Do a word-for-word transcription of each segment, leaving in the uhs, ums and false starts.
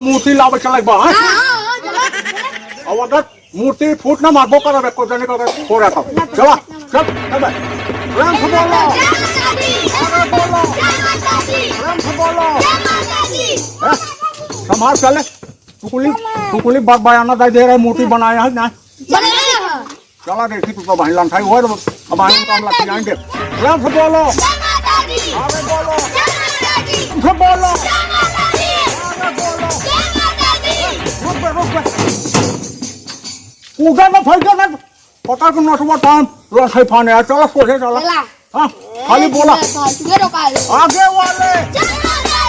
मूर्ति लावे चले बा, हैं? हाँ, हाँ, हाँ, चला, चला। अब अगर मूर्ति फूट ना मारबो करब, एको जने का अगर हो रहा था। चला, चल, चल बे। प्रेम से बोलो। जय माता दी। अरे बोलो। जय माता दी। प्रेम से बोलो। जय माता दी। हैं? संभाल चले। टुकुली, टुकुली बात बयाना दे दे रहे, मूर्ति बनाया है ना? बनाया है। चला देखी तू तो भाई लंठाई हो, अब आए हम लतियाएंगे। प्रेम से बोलो। जय माता दी। अरे बोलो। जय माता दी। प्रेम से बोलो। जय माता दी। अरे बोलो। जय माता दी। रुक बे, रुक बे। कूदा ना, फंस जा ना। पता को नटवा टाइम लंठाई फाने आ। चला, सोझे चला। चला। हाँ, खाली बोला। ये तो फालतू में रोका है। आगे वाले। चल, चल, चल।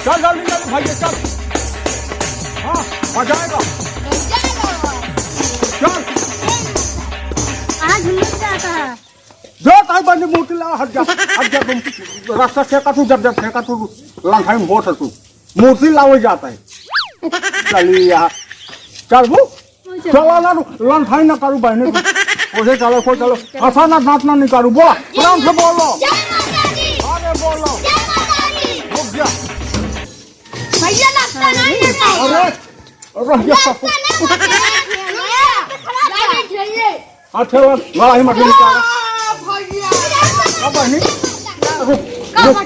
चल, जल्दी, जल्दी, भाई, चल। हाँ, मजा आएगा। मजा आएगा। चल। आज हम लोग जाता है। जो ताई बनी मूर्ति लावा, हट जा, हट जा तुम। रास्ता फेंका तू, जब, जब फेंका तू, लंखाई में होत है तू। मूर्ति लावे जाता है। चलिए यहाँ। चल बू। चला ना, लंठाई ना करू बहने। ओसे चलो, कोई चलो। हंसा ना, दांत ना निकालू। बोला, प्रेम से बोलो। जय माता दी। अरे बोलो। जय माता दी। रुक जा। भैया, रास्ता नहीं है। अरे, अरे, ये रास्ता नहीं है। गाड़ी उठाइए। अच्छा, लड़ाई मत निकाल। आ, भैया। अब बहनी, रुक, रुक।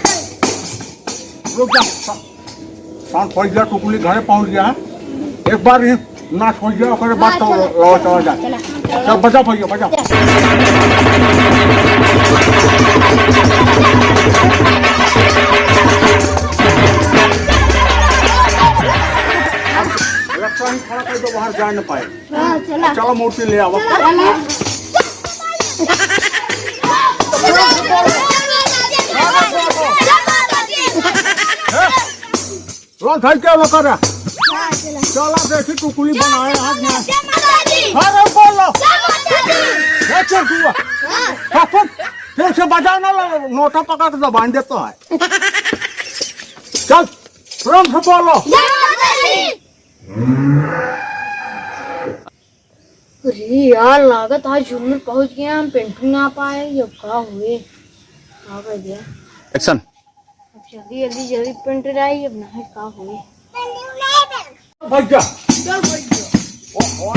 रुक जा। शांत हो जा, टुकुली घरे पहुंच गया है। एक बार ही नाश हो गया, ओकरे बाद तो चला, चला, चला जा। चला, चला। चल, बजा भैया, बजा। रिक्शा ही खड़ा कर दो, बाहर जा न पाए। हाँ, चला। चलो, मूर्ति ले आओ। चला। हैं? लंठाई क्या लगा रहा? हाँ, चला। चला, देखी, टुकुली बनाए हाथ में। जय माता दी। अरे, बोलो। जय माता दी। जय चरकुआ। हाँ। हाँ, फिर, फिर से बजा ना, लो, नोटा पकड़ के दबाई देता है। चल, प्रेम से बोलो। जय माता दी। अरे यार, लागत आज झुन्नू पहुंच गया, हम पेंट ना पाए, अब का हुए? का कर दिया? एक्शन। अब जल्दी, जल्दी, जल्दी पेंट आई, अब ना है का हुए? भैया। चल भैया। ओ, ओ,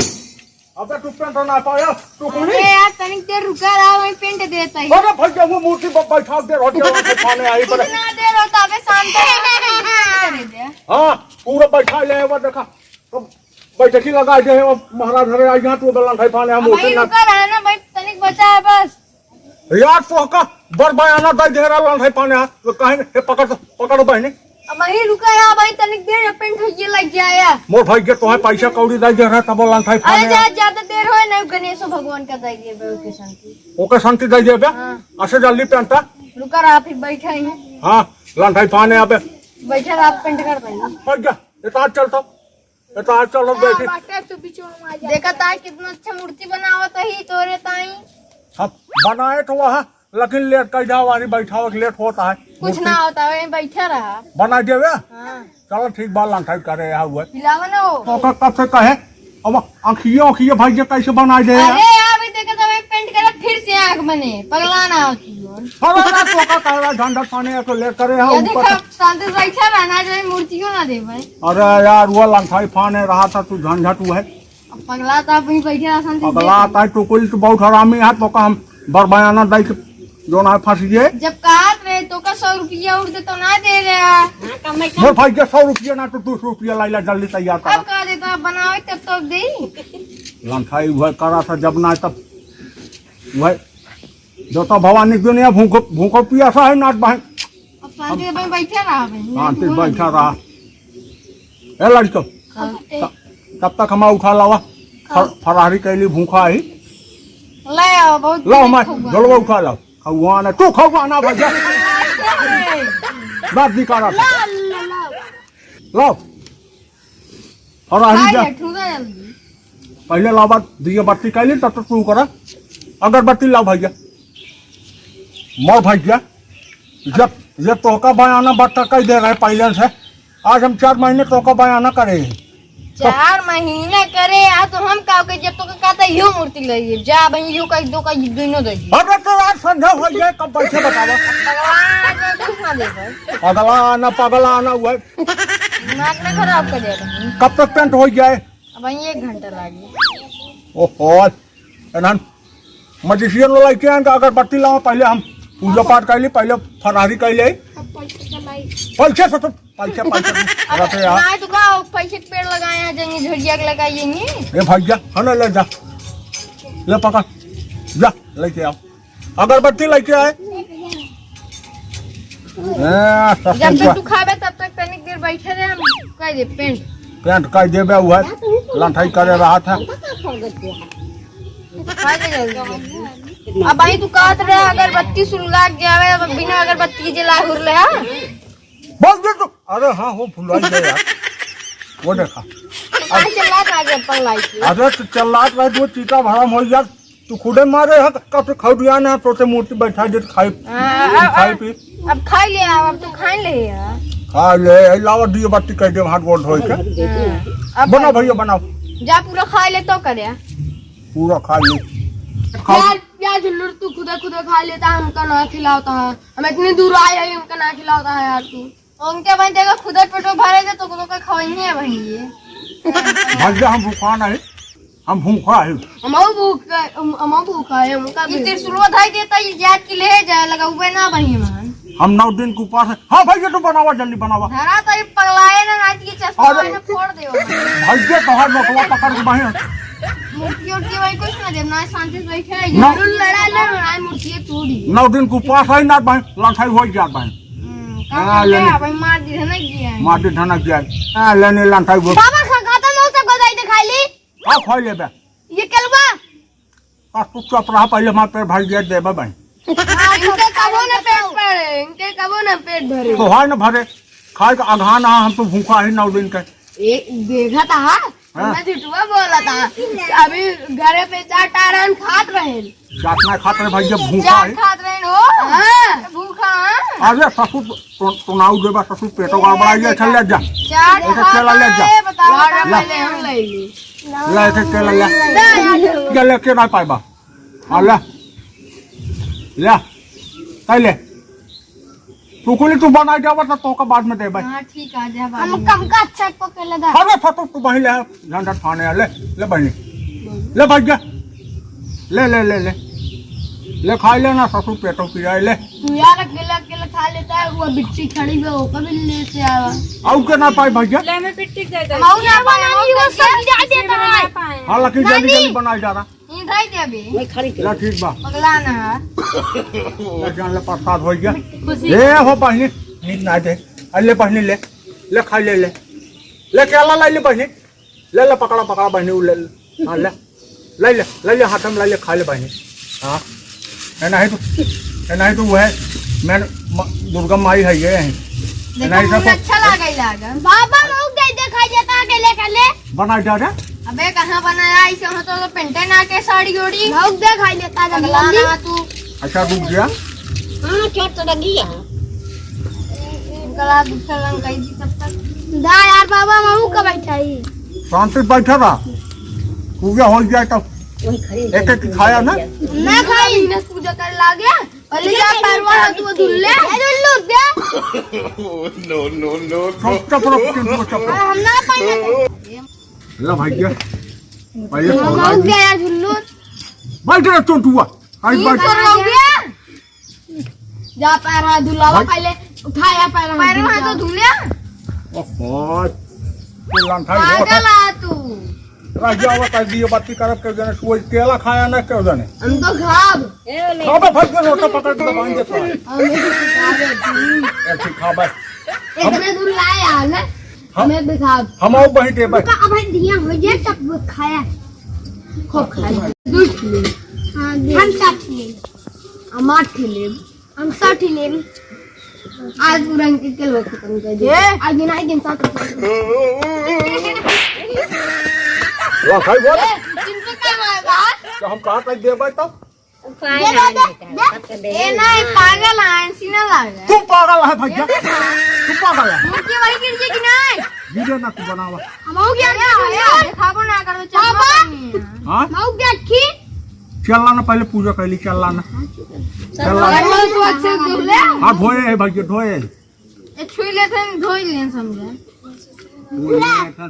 अबे तू पेंट ना पाया, तू कौन अरे है? यार, तनिक देर रुका रहा, वहीं पेंट देता ही। अरे भैया, वो मूर्ति ब-, बैठा दे, रोटी वाला से खाने आई बड़े। इतना देर होता, अबे शांत हो, पेंट करे दे। हाँ, पूरा बैठा ले, वो देखा। तो बैठकी लगा दे, वो महाराज हरे आई यहाँ, तू बेलन खाई पाने हम वहीं होते ना। रुका रहा ना भाई, तनिक बचा है बस। यार, तोहका बड़ बयाना दे दे रहा लंठाई पाने हाथ, तो कहे, "हे, पकड़, पकड़ बहनी।" अब वहीं रुका रहा भाई, तनिक देर, पेंट होइए लग जाए यार। मोर भाई के तोहे पैसा कौड़ी दे दे रहा, तब लंठाई अरे पाने जा, हाथ। ज्यादा देर होए ना, गणेशो भगवान का दे दिए बे, ओके शांति। ओके शांति दे दिए बे? हाँ। ऐसे जल्दी पेंटा? रुका रहा, फिर बैठा ही। हाँ, लंठाई पाने अबे। बैठा रहा, पेंट कर देंगे। बैठ जा, इतना चल तो। ये तो आज चलो हाँ, देखी। बाटे तू बीच में आ जा। देखा ता कितना अच्छा मूर्ति बनावत ही तोरे ताई। अब बनाए तो वहाँ, लेकिन लेट कर जाओ, वारी बैठावे के लेट होता है। कुछ मूर्ति ना होता है, वहीं बैठा रहा। बना देवे? हाँ। चलो ठीक बा, लंठाई करे यहाँ हुए। हिलावा ना हो। तो का कब से कहे, अब आँखियों, आँखियों भाई ये कैसे बना दे यार? अरे यार, अभी देखा था, वहीं पेंट करे, फिर से आँख बने, पगला ना हो तू। अरे ना, तो का कहला झंझट पाने तो लेट करे यहाँ ये ऊपर देखा, से। शांति से बैठा रहा ना, जो मूर्तियों ना दे भाई। अरे यार, वो लंठाई फाने रहा था, तू झंझट हुआ है। अब पगला तो आप वहीं बैठे रहा, शांति से पगला बैठे। आता है, टुकुल तो बहुत हरामी है, तो का हम बरबयाना दाई के जो ना फंस गए। जब कहा रहे तो का सौ रुपया उड़ दे तो ना दे रहे हैं। मोर भाई के सौ रुपया ना तो दो सौ रुपया लाइला, जल्दी तैयार अब करा। कहा देता बनावे तब तो दे। लंठाई वह करा था जब ना तब वह जो तो भवानी दुनिया भूखो, भूखो पियासा है नाट बहन। अब शांति से भाई बैठे रहा भाई। शांति से बैठा रहा। ए लड़को, हाँ। त-, तब तक हमारा उठा लावा। हाँ। फर-, फरारी कैली भूखा आई। ले आओ, बहुत लाओ, मैं खौआ। झोलवा उठा लाओ। खौआ ना, तू खौआ ना भैया। बात निकाला था। ला, ला, ला। लाओ। फरारी हाँ, जा। ये ठुका जल्दी। पहले लावा दिए बत्ती कैली, तब तो तू करा। अगरबत्ती लाओ भैया। मोर भैया, जब, जब तोहका बयाना बत्ता कह दे रहे पहले से, आज हम चार महीने तोहका बयाना करे। चार महीने करे, आ तो हम का के जब तोहका कहता यो मूर्ति लइए, जा भाई यो का दो का दोनों दे दिए। अरे तो यार संध्या हो जाए, कब बैठे बतावा। भगवान, कुछ ना दे भाई। पगला ना, पगला ना हुआ। दिमाग ना खराब कर दे रही। कब तक पेंट हो जाए? अब वहीं एक घंटा लागी। ओहो, एनहन मजिशियन वाला के यहाँ अगरबत्ती लावा, पहले हम पूजा पाठ कर ली, पहले फरारी कर ले। अब पैसे कमाई। पैसे से तो, पैसे, पैसे तो रहते यार। ना, तो का, पैसे के पेड़ लगाए हैं, जाएंगे झोलिया के लगाएंगे। ए भैया, है ना, ले जा, ले पकड़, जा लेके आओ। अगरबत्ती लेके आए। हाँ, सब जब तक कुछ तू खाबे, तब तक तनिक देर बैठे रहे, हम कह दे पेंट। पेंट कह देबे, उहे लंठाई करे रहा था। खा ले जल्दी। अब भाई तू कहत रहे अगरबत्ती सुलगा के जावे, अब बिना अगरबत्ती के जला हुरले, हाँ? बोल दे तू। अरे हाँ, हो भुलाई गया यार। वो देखा। अब चिल्लात आ गया पगलाई के। अरे तो चिल्लात रहे, तू चीता भरम हो यार। तू खुदे मारे है, कब से खौडिया ना, तो से मूर्ति बैठा दे, खाई, हाँ, अब, खाई अब, पी। अब खाई ले, अब, अब तू खाई ले यार। खा ले, ए, लावा दियो बत्ती कह दे, हाथ गोड़ धोए के। हाँ, अब बनाओ खाई ले। भैया, बनाओ। जा पूरा खा ले तो करे। पूरा खा ले। खाओ। यार, यार झुल्लू, तू खुदे खुदे खा लेता है, हमका ना खिलाता है। हम इतनी दूर आए हैं, हमका ना खिलाता है यार तू। उनके भाई देखो खुदे पेटो भरे के तो लोग का खवाइए है भाई ये। भाग जा, हम भूखा नहीं, हम भूखा है। हमहू भूखा, हम, हमहू भूखा है, हमका ई भी। त्रिशूलवा धाई देता, ई जात की ले जाए, लगाउबे ना भाई मान। हम नौ दिन के उपास है। हाँ भाई, ये तो बनावा, जल्दी बनावा। धरा तो ई पगलाए ना, नाच की चश्मा अरे। है ना, फोड़ दे। भाई, ये तोहार नोटवा पकड़ के बाहें। मूर्ति उर्ति भाई कुछ ना देब, ना शांति से बैठे रहिए। नौ लड़ा ले, ना मूर्ति तोड़ी। नौ दिन के उपास है ना भाई, लंठाई हो जात भाई। हम्म, हाँ, का ले ले। भाई मार दी धनक दिया है। मार दी धनक दिया है। हाँ, ले ले लंठाई वो। बाबा खा, खत्म हो सब गदाई दिखाई ली। का खाई लेबे? ये केलवा। आ, तू चुप रहा, पहले हमार पेट भर गया, देबे भाई। हाँ, इनके कबो ना पेट भरे, इनके कबो ना पेट भरे। तोहार न भरे, खाए का अघान आ, हम तो भूखा ही नौ दिन के। ए, देखा था, हाँ? हाँ। मैं झूठुआ बोला था। अभी घरे पे चार टारन खात रहे। चाट ना खात रहे भाई, जब भूखा चाट है। खात रहे हो? हाँ। भूखा, हाँ। अरे ससुर, तो, तो नाऊ देबा ससुर, पेटो गड़बड़ा गया, चल ले जा। चाट एक खात केला ले जा। है, बताओ, लाडा बताओ। पहले हम ले ली। ला, एक, एक केला ले। ले, ले, ले। जा, लेके ना पाएबा। हाँ, ले। ले। कह ले। तू कुली तू बनाई जावा, तो तोका बाद में देबे। हाँ, ठीक आ जा, बाद हम में। कम का अच्छा को केला दा। अरे, फटो तू बहिन ले, झंझट खाने ले, ले बहिनी। ले भाई जा। ले, ले, ले, ले। ले खाई ले ना, ससुर पेटो पिराए ले। तू यार अकेला, अकेला खा लेता है, वो बिच्छी खड़ी हुई, वो कभी लेते आवा। आऊ के ना पाई भैया। ले, मैं पिट्ठी दे दे। हम आऊ ना पाए, हम आऊ ना पाए। हालांकि जल्दी, नानी। जल्दी बनाई जा रहा। ई धई दे अबे। वही खड़ी कर। ला, ठीक बा। पगला ना है। ला, जान ले, प्रसाद हो गया। खुशी। ए, हो बहिनी, नीक ना दे। आ, ले बहिनी, ले। ले, खा ले, ले। ले, केला ला, ले बहिनी। ले, ले, पकड़ा, पकड़ा बहिनी, उ ले, ले। हाँ, ले। ले, ले, ले, ले, हाथ में ले, ले, खा ले बहिनी। हाँ। ए, नहीं तो, ए, नहीं तो वो है, मैं, म-, दुर्गा माई है, ये है। देखो, नहीं तो मुँह अच्छा लागे, लागे। बाबा, लोग दे, दे, खा जाता है, अकेले, अकेले। बनाई जा रे। अबे कहाँ बनाया, ऐसे हो तो, तो पेंटे ना के साड़ी ओड़ी। भाग दे, खाई लेता जल्दी पगला जल्दी। ना तू। अच्छा, रुक जा। हाँ, चोट तो लगी है। इनका दूसरा रंग कही थी तब तक। दा यार बाबा, मामू का बैठा ही। शांति बैठा रहा। पूजा हो जाए तब। वही खड़ी एक एक खाया ना। ना खाई। इन्हें पूजा कर लागे। अरे जा पैरवा हाथ वो धुल ले। ए धुल ले दे। No, no, no, no। चुप, चुप रहो, चुप रहो, चुप रहो। हम ना पाएंगे। ला भाई, क्या? भाई, ये हम सौभाग्य। हो गया यार झुल्लू। बैठ रे, चोटुआ। आई ये बैठ। कर लो गया। जा पैर हाथ धुलावा भाई। पहले। उठाया पैर हाथ पैर धुल हाथ जाओ। तो धुलिया। ओहो। ये लंठाई हो। पागल आ तू। राजा, वो कर दियो, बाती करब के जने, सुअज केला खाया ना के जने। हम तो खाब। खाबे, फट के लोटा पकड़ के बांध देता है। हम तो खाबे। ऐसे खाबे। इतने दूर लाए आ ना। हम, हमें भी खाब। हम आओ वहीं दे भाई। उनका अब दिया हो जाए तब वो खाया। खूब खाया। दो ठिले। हाँ, दे। हम सात ठिले। हम आठ ठिले। हम सात ठिले। आज पूरा इनके केलवा खत्म कर दे। ए! आज गिनाई गिन सात रुपये। ला खाई बोल। ए, चिंटू का मार बाहर। तो हम कहाँ तक देबे तो? दे, दे, दे, दे। ए, नहीं, पागल है, ऐसी ना लागे। तू पागल है भैया, तू पागल है। मुर्गी वही गिर गई कि नहीं? वीडियो ना तू बनावा। हम हो गया क्या? दिखाबो ना करो, चश्मा बाबा। पहनी है। हाँ? हम हो गया की? चल ला ना, पहले पूजा कर ली, चल ला ना। चल ला ना। अरे, तो अच्छे धो ले। हाँ, धोए है भाई, धोए। ए, छुई लेते हैं, धोई लें समझे। धोए हैं,